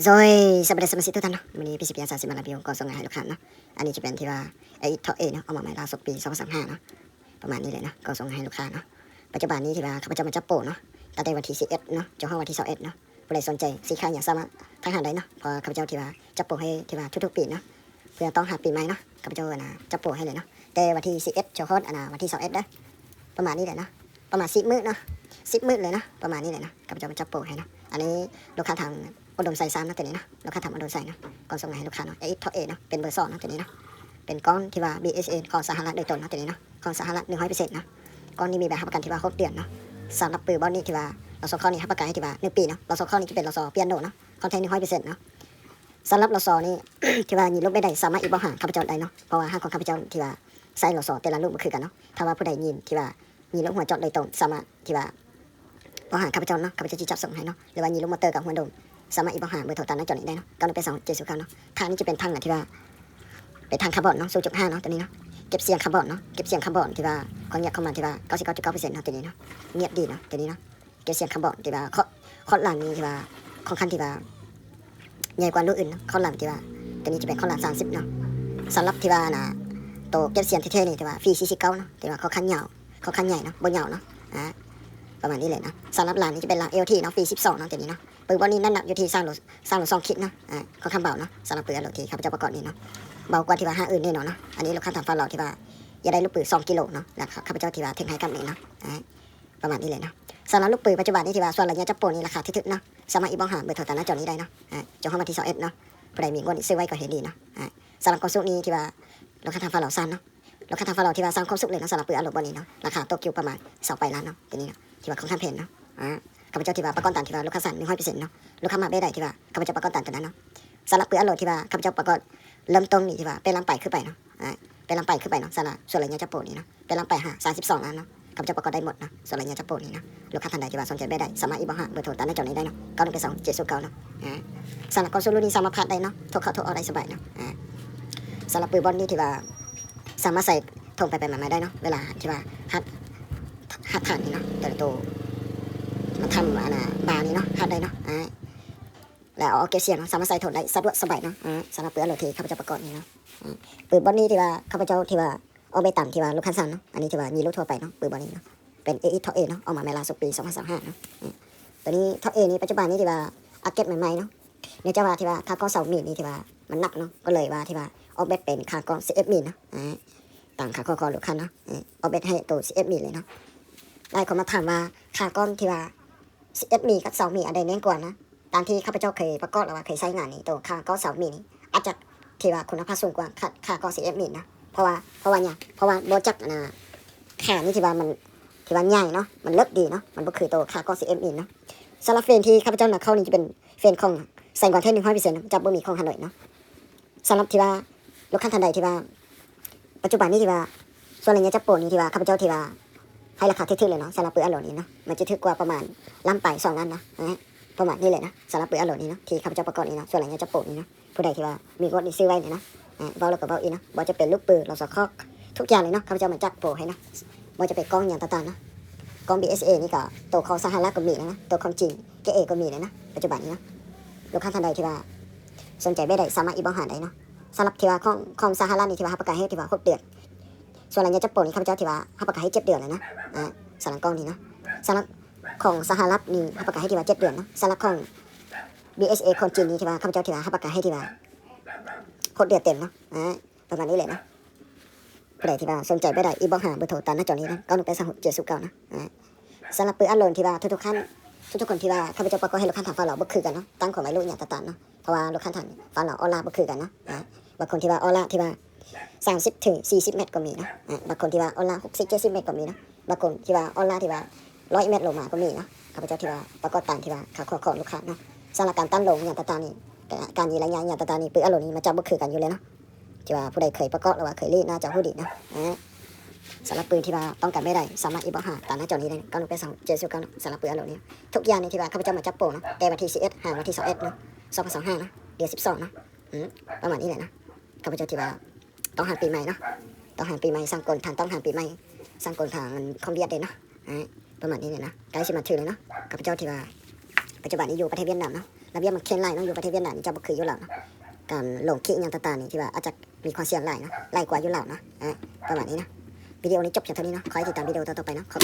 ໂດຍ ສະບາຍດີສະມາຊິກທຸກທ່ານເນາະ, ມື້ນີ້ ພີຊີພີ ອາສາຊິມາຣີວິວ ກ່ອງສົ່ງງານໃຫ້ລູກຄ້າເນາະ. ອັນນີ້ຈະເປັນທີ່ວ່າ ເອເອັດ ທັອບເອເນາະ, ອອກມາໃໝ່ລ່າສຸດປີສອງພັນຊາວຫ້າເນາະ, ປະມານນີ້ເລີຍເນາະ, ກ່ອງສົ່ງງານໃຫ້ລູກຄ້າເນາະ. ປັດຈຸບັນນີ້ທີ່ວ່າຂ້າພະເຈົ້າມາຈັບໂປເນາະ, ຕັ້ງແຕ່ວັນທີສິບເອັດເນາະ ຈົນຮອດວັນທີຊາວເອັດເນາະ. ຜູ້ໃດສົນໃຈສິນຄ້າຫຍັງສາມາດທັກຫາໄດ້ເນາະ, ເພາະວ່າຂ້າພະເຈົ້າທີ່ວ່າຈັບໂປໃຫ້ທີ່ວ່າທຸກໆປີເນາະ, ເພື່ອຕ້ອນຮັບປີໃໝ່ເນາະ. ຂ້າພະເຈົ້າອັນນ່າຈັບໂປໃຫ້ເລີຍເນາະ, ແຕ່ວັນທີສິບເອັດຈົນຮອດອັນນ່າວັນທີຊາວເອັດເດີ. ປະມານນີ້ແຫຼະເນາະ, ປະມານສິບມື້ເນາະ, ສິບມື້ເລີຍເນາະ, ປະມານນີ້ແຫຼະເນາະ. ຂ້າພະເຈົ້າມາຈັບໂປໃຫ້ເນາະ. ອັນນີ້ລູກຄ້າທາງອຸດົມໄຊສາມເນາະ ຕົວນີ້ເນາະ, ລູກຄ້າທາງອຸດົມໄຊເນາະ, ກອງສົ່ງງານໃຫ້ລູກຄ້າເນາະ. ເອເອັດ ທັອບເອເນາະ, ເປັນເບີສອງເນາະ ຕົວນີ້ເນາະ, ເປັນກ້ອງທີ່ວ່າ ບີເອສເອ ຂອງສະຫະລັດໂດຍຕົງເນາະ ຕົວນີ້ເນາະ, ຂອງສະຫະລັດໜຶ່ງຮ້ອຍເປີເຊັນເນາະ. ກ້ອງນີ້ມີໃບຮັບປະກັນທີ່ວ່າຫົກເດືອນເນາະ. ສຳລັບປືບ່ອນນີ້ທີ່ວ່າ ລໍຊໍ ຄອນນີ້ຮັບປະກັນໃຫ້ທີ່ວ່າໜຶ່ງປີເນາະ, ລໍຊໍ ຄອນນີ້ຈະເປັນລໍຊໍ ເປີຍໂນເນາະ, ຄອນແທ້ໜຶ່ງຮ້ອຍເປີເຊັນເນາະ. ສຳລັບລໍຊໍນີ້ ທີ່ວ່າຍິງລົມແບບໃດສາມາດອິນບັອກຫາຂ້າພະເຈົ້າໄດ້ເນາະ, ເພາະວ່າຮ້ານຂອງຂ້າພະເຈົ້າທີ່ວ່າໃຊ້ລໍຊໍແຕ່ລະລຸ້ນບໍ່ຄືກັນເນາະ. ຖ້າວ່າຜູ້ໃດຍິງທີ່ວ່າຍິງລົມຫົວຈອດໂດຍຕົງ ສາມາດທີ່ວ່າ ບອກຫາຂ້າພະເຈົ້າເນາະ, ຂ້າພະເຈົ້າຊິຈັດສົ່ງໃຫ້ເນາະ, ຫຼືວ່າຍິງລົມມໍເຕີກັບຫົວດົມ ສາມາດອິນບັອກຫາເບີໂທຕາມໜ້າຈໍນີ້ໄດ້ເນາະ, ເກົ້າໜຶ່ງແປດສອງເຈັດສູນເກົ້າເນາະ. ທາງນີ້ຈະເປັນທາງທີ່ວ່າ ເປັນທາງຄາບອນເນາະ ສູນຈຸດຫ້າເນາະ ຕົວນີ້ເນາະ, ເກັບສຽງຄາບອນເນາະ, ເກັບສຽງຄາບອນທີ່ວ່າຄວາມງຽບຂອງມັນທີ່ວ່າເກົ້າສິບເກົ້າຈຸດເກົ້າເປີເຊັນເນາະ ຕົວນີ້ເນາະ, ງຽບດີເນາະ ຕົວນີ້ເນາະ. ເກັບສຽງຄາບອນທີ່ວ່າ ຄອດ ຄອດຫຼັງນີ້ທີ່ວ່າຄ່ອນຂ້າງທີ່ວ່າໃຫຍ່ກວ່າລຸ້ນອື່ນເນາະ, ຄອດຫຼັງທີ່ວ່າ ຕົວນີ້ຈະເປັນຄອດຫຼັງສາມສິບເນາະ. ສຳລັບທີ່ວ່າອັນນ່າ ໂຕເກັບສຽງແທ້ໆນີ້ທີ່ວ່າ ຟີ ສີ່ສິບເກົ້າເນາະ, ທີ່ວ່າຄ່ອນຂ້າງຍາວ ຄ່ອນຂ້າງໃຫຍ່ເນາະ, ບໍ່ຍາວເນາະ, ອາ ປະມານນີ້ແຫຼະເນາະ. ສຳລັບລານນີ້ຈະເປັນລານ ແອລ ທີ ເນາະ, ຟີ ສິບສອງເນາະ ຕົວນີ້ເນາະ. ປືບ່ອນນີ້ນ້ຳໜັກຢູ່ທີ່ສາມໂລ ສາມໂລສອງຂີດເນາະ, ອາ ຄ່ອນຂ້າງເບົາເນາະ. ສຳລັບປືອາໂຫຼທີ່ຂ້າພະເຈົ້າປະກອບນີ້ເນາະ ເບົາກວ່າທີ່ວ່າຮ້ານອື່ນແນ່ນອນເນາະ. ອັນນີ້ລູກຄ້າທາງຝັ່ງລາວທີ່ວ່າຢາກໄດ້ລູກປືສອງກິໂລເນາະ, ແລ້ວຂ້າພະເຈົ້າທີ່ວ່າເທັກໃຫ້ກັບນີ້ເນາະ, ອາ ປະມານນີ້ເລີຍເນາະ. ສຳລັບລູກປືປັດຈຸບັນນີ້ທີ່ວ່າສ່ວນໄລຍະຈັບໂປນີ້ລາຄາຖືກໆເນາະ, ສາມາດອິນບັອກຫາເບີໂທຕາມໜ້າຈໍນີ້ໄດ້ເນາະ, ອາ ຈົນຮອດວັນທີຊາວເອັດເນາະ. ຜູ້ໃດມີງົວນີ້ຊື້ໄວ້ກໍເຫັນດີເນາະ, ອາ ສຳລັບກ້ອງຊຸດນີ້ທີ່ວ່າລູກຄ້າທາງຝັ່ງລາວສັ່ງເນາະ, ລູກຄ້າທາງຝັ່ງລາວທີ່ວ່າສັ່ງຄວາມສຸກເລີຍເນາະ. ສຳລັບປືອາໂຫຼບ່ອນນີ້ເນາະ ລາຄາຕົກຢູ່ປະມານຊາວປາຍລ້ານເນາະ ຕົວນີ້ເນາະ, ທີ່ວ່າຄ່ອນຂ້າງແພງເນາະ, ອາ ຂ້າພະເຈົ້າທີ່ວ່າປະກອບຕາມທີ່ວ່າລູກຄ້າສັ່ງໜຶ່ງຮ້ອຍເປີເຊັນເນາະ. ລູກຄ້າມັກແບບໃດທີ່ວ່າຂ້າພະເຈົ້າປະກອບຕາມຕົວນັ້ນເນາະ. ສຳລັບປືອາໂຫຼທີ່ວ່າຂ້າພະເຈົ້າປະກອບເລີ່ມຕົ້ນນີ້ທີ່ວ່າແປດລ້ານປາຍຂຶ້ນໄປເນາະ, ອາ ແປດລ້ານປາຍຂຶ້ນໄປເນາະ. ສຳລັບສ່ວນໄລຍະຈັບໂປນີ້ເນາະ ແປດລ້ານປາຍຫາສາມສິບສອງລ້ານເນາະ, ຂ້າພະເຈົ້າປະກອບໄດ້ໝົດເນາະ ສ່ວນໄລຍະຈັບໂປນີ້ເນາະ. ລູກຄ້າທ່ານໃດທີ່ວ່າສົນໃຈແບບໃດ ສາມາດອິນບັອກຫາເບີໂທຕາມໜ້າຈໍນີ້ໄດ້ເນາະ, ເກົ້າໜຶ່ງແປດສອງເຈັດສູນເກົ້າເນາະ. ອາ ສຳລັບກ້ອງຊຸດລຸ້ນນີ້ສາມາດພັດໄດ້ເນາະ, ໂທເຂົ້າໂທອອກໄດ້ສະບາຍເນາະ. ອາ ສຳລັບປືບ່ອນນີ້ທີ່ວ່າສາມາດໃສ່ຖົງໄປໆມາໆໄດ້ເນາະ, ເວລາທີ່ວ່າຮັດ ຮັດຖານນີ້ເນາະ, ໂຕ ໂຕມັນທຳອັນນ່າບານີ້ເນາະ ຮັດໄດ້ເນາະ, ອາ ແລ້ວເອົາອອກເກັບສຽງເນາະ, ສາມາດໃສ່ຖົງໄດ້ສະດວກສະບາຍເນາະ. ອາ ສຳລັບປືອາໂຫຼທີ່ຂ້າພະເຈົ້າປະກອບນີ້ເນາະ, ອາ ປືບ່ອນນີ້ທີ່ວ່າຂ້າພະເຈົ້າທີ່ວ່າ ອອກແບບຕາມທີ່ວ່າລູກຄ້າສັ່ງເນາະ. ອັນນີ້ຖືວ່າມີລູກທົ່ວໄປເນາະ, ປືບ່ອນນີ້ເນາະ ເປັນ ເອເອັດ ທັອບເອເນາະ, ອອກມາໃໝ່ລ່າສຸດປີສອງພັນຊາວຫ້າເນາະ. ອາ ຕົວນີ້ທັອບເອນີ້ປັດຈຸບັນນີ້ທີ່ວ່າອັບເກຣດໃໝ່ໆເນາະ, ເນື່ອງຈາກວ່າທີ່ວ່າຂາກ້ອງຊາວມິລນີ້ທີ່ວ່າມັນໜັກເນາະ, ກໍເລີຍວ່າທີ່ວ່າອອກແບບເປັນຂາກ້ອງສິບເອັດມິລເນາະ, ອາ ຕາມຄຳຂໍຂອງລູກຄ້າເນາະ, ອາ ອອກແບບໃຫ້ໂຕສິບເອັດມິລເລີຍເນາະ. ຫຼາຍຄົນມາຖາມວ່າຂາກ້ອງທີ່ວ່າສິບເອັດມິລກັບຊາວມິລອັນໃດແໜ້ນກວ່າເນາະ. ຕາມທີ່ຂ້າພະເຈົ້າເຄີຍປະກອບ ຫຼືວ່າເຄີຍໃຊ້ງານນີ້ ໂຕຂາກ້ອງຊາວມິລນີ້ອາດຈະທີ່ວ່າຄຸນນະພາບສູງກວ່າຂາ ຂາກ້ອງສິບເອັດມິລເນາະ. ເພາະວ່າ ເພາະວ່າຫຍັງ? ເພາະວ່າບໍ່ຈັກອັນນ່າ ຂານີ້ທີ່ວ່າມັນ ທີ່ວ່າໃຫຍ່ເນາະ, ມັນເລິກດີເນາະ, ມັນບໍ່ຄືໂຕຂາກ້ອງສິບເອັດມິລເນາະ. ສຳລັບເຟຣມທີ່ຂ້າພະເຈົ້ານຳເຂົ້ານີ້ຈະເປັນເຟຣມຂອງໄຊກວາງແທ້ໜຶ່ງຮ້ອຍເປີເຊັນເນາະ, ຈະບໍ່ມີຂອງຮາໂນ້ຍເນາະ. ສຳລັບທີ່ວ່າລູກຄ້າທ່ານໃດທີ່ວ່າ ປັດຈຸບັນນີ້ທີ່ວ່າ ສ່ວນໄລຍະຈັບໂປນີ້ທີ່ວ່າຂ້າພະເຈົ້າທີ່ວ່າໃຫ້ລາຄາຖືກໆເລີຍເນາະ, ສຳລັບປືອາໂຫຼນີ້ເນາະ ມັນຈະຖືກກວ່າປະມານລ້ານປາຍສອງລ້ານເນາະ, ອາ ປະມານນີ້ເລີຍເນາະ. ສຳລັບປືອາໂຫຼນີ້ເນາະ ທີ່ຂ້າພະເຈົ້າປະກອບນີ້ເນາະ, ສ່ວນໄລຍະຈັບໂປນີ້ເນາະ, ຜູ້ໃດທີ່ວ່າມີງົວນີ້ຊື້ໄວ້ນີ້ເນາະ, ອາ ເວົ້າແລ້ວກໍເວົ້າອີກເນາະ, ບໍ່ວ່າຈະເປັນລູກປື ລໍຊໍ ຄອກ ທຸກຢ່າງເລີຍເນາະ, ຂ້າພະເຈົ້າມາຈັດໂປໃຫ້ເນາະ, ບໍ່ວ່າຈະເປັນກ້ອງຫຍັງຕ່າງໆເນາະ. ກ້ອງ ບີເອສເອ ນີ້ກໍໂຕຂອງສະຫະລັດກໍມີແລ້ວເນາະ, ໂຕຂອງຈີນ ເກເອ ກໍມີແລ້ວເນາະ ປັດຈຸບັນນີ້ເນາະ. ລູກຄ້າທ່ານໃດທີ່ວ່າສົນໃຈແບບໃດ ສາມາດອິນບັອກຫາໄດ້ເນາະ. ສຳລັບທີ່ວ່າຂອງ ຂອງສະຫະລັດນີ້ທີ່ວ່າຮັບປະກັນໃຫ້ທີ່ວ່າຫົກເດືອນ, ສ່ວນໄລຍະຈັບໂປນີ້ຂ້າພະເຈົ້າທີ່ວ່າຮັບປະກັນໃຫ້ເຈັດເດືອນເລີຍເນາະ, ອາ ສຳລັບກ້ອງນີ້ເນາະ. ສຳລັບຂອງສະຫະລັດນີ້ຮັບປະກັນໃຫ້ທີ່ວ່າເຈັດເດືອນເນາະ, ສຳລັບຂອງ ບີເອສເອ ຂອງຈີນນີ້ທີ່ວ່າຂ້າພະເຈົ້າທີ່ວ່າຮັບປະກັນໃຫ້ທີ່ວ່າຫົກເດືອນເຕັມເນາະ, ອາ ປະມານນີ້ແຫຼະເນາະ. ຜູ້ໃດທີ່ວ່າສົນໃຈແບບໃດ ອິນບັອກຫາເບີໂທຕາມໜ້າຈໍນີ້ເນາະ, ເກົ້າໜຶ່ງແປດສອງຫົກເຈັດສູນເກົ້າເນາະ. ອາ ສຳລັບປືອາໂຫຼທີ່ວ່າທຸກໆຄັນ ທຸກໆຄົນທີ່ວ່າຂ້າພະເຈົ້າປະກອບໃຫ້ລູກຄ້າທາງຝັ່ງລາວບໍ່ຄືກັນເນາະ, ຕາມຂອງອາຍຸຫຍັງຕ່າງໆເນາະ, ເພາະວ່າລູກຄ້າທາງຝັ່ງລາວອໍລ່າບໍ່ຄືກັນເນາະ. ອາ ບາງຄົນທີ່ວ່າອໍລ່າທີ່ວ່າສາມສິບເຖິງສີ່ສິບແມັດກໍມີເນາະ, ອາ ບາງຄົນທີ່ວ່າອໍລ່າຫົກສິບເຈັດສິບແມັດກໍມີເນາະ, ບາງຄົນທີ່ວ່າອໍລ່າທີ່ວ່າຮ້ອຍແມັດລົງມາກໍມີເນາະ. ຂ້າພະເຈົ້າທີ່ວ່າປະກອບຕາມທີ່ວ່າຄຳຂໍຂອງລູກຄ້າເນາະ. ສຳລັບການຕັດລົງຫຍັງຕ່າງໆນີ້ ການຍິງໄລຍະຫຍັງຕ່າງໆນີ້ ປືອາໂຫຼນີ້ມັນຈະບໍ່ຄືກັນຢູ່ແລ້ວເນາະ. ທີ່ວ່າຜູ້ໃດເຄີຍປະກອບ ຫຼືວ່າເຄີຍຫຼິ້ນໜ້າຈະຮູ້ດີເນາະ. ອາ ສຳລັບປືທີ່ວ່າຕ້ອງການແບບໃດ ສາມາດອິນບັອກຫາຕາມໜ້າຈໍນີ້ໄດ້, ເກົ້າໜຶ່ງແປດສອງເຈັດສູນເກົ້າເນາະ. ສຳລັບປືອາໂຫຼນີ້ ທຸກຢ່າງນີ້ທີ່ວ່າຂ້າພະເຈົ້າມາຈັບໂປເນາະ, ແຕ່ວັນທີສິບເອັດຫາວັນທີຊາວເອັດເນາະ ສອງພັນຊາວຫ້າເນາະ, ເດືອນສິບສອງເນາະ. ອື ປະມານນີ້ແຫຼະເນາະ. ຂ້າພະເຈົ້າທີ່ວ່າຕ້ອງຫາປີໃໝ່ເນາະ, ຕ້ອງຫາປີໃໝ່ ສາກົນ ທາງຕ້ອງຫາປີໃໝ່ ສາກົນ ທາງອັນຄອມວຽດເດ້ເນາະ. ອາ ປະມານນີ້ແຫຼະເນາະ, ໃກ້ຊິມາເຖິງແລ້ວເນາະ. ຂ້າພະເຈົ້າທີ່ວ່າປັດຈຸບັນນີ້ຢູ່ປະເທດຫວຽດນາມເນາະ, ລະບຽບມັນເຄັ່ງຫຼາຍເນາະ ຢູ່ປະເທດຫວຽດນາມນີ້ເຈົ້າບໍ່ຄືຢູ່ລາວເນາະ ການລົງຄລິບຫຍັງຕ່າງໆນີ້ ທີ່ວ່າອາດຈະມີຄວາມສ່ຽງຫຼາຍເນາະ ຫຼາຍກວ່າຢູ່ລາວເນາະ ອາ ປະມານນີ້ເນາະ. ວິດີໂອນີ້ຈົບພຽງເທົ່ານີ້ເນາະ ຂໍໃຫ້ຕິດຕາມວິດີໂອຕໍ່ໆໄປເນາະ ຂອບ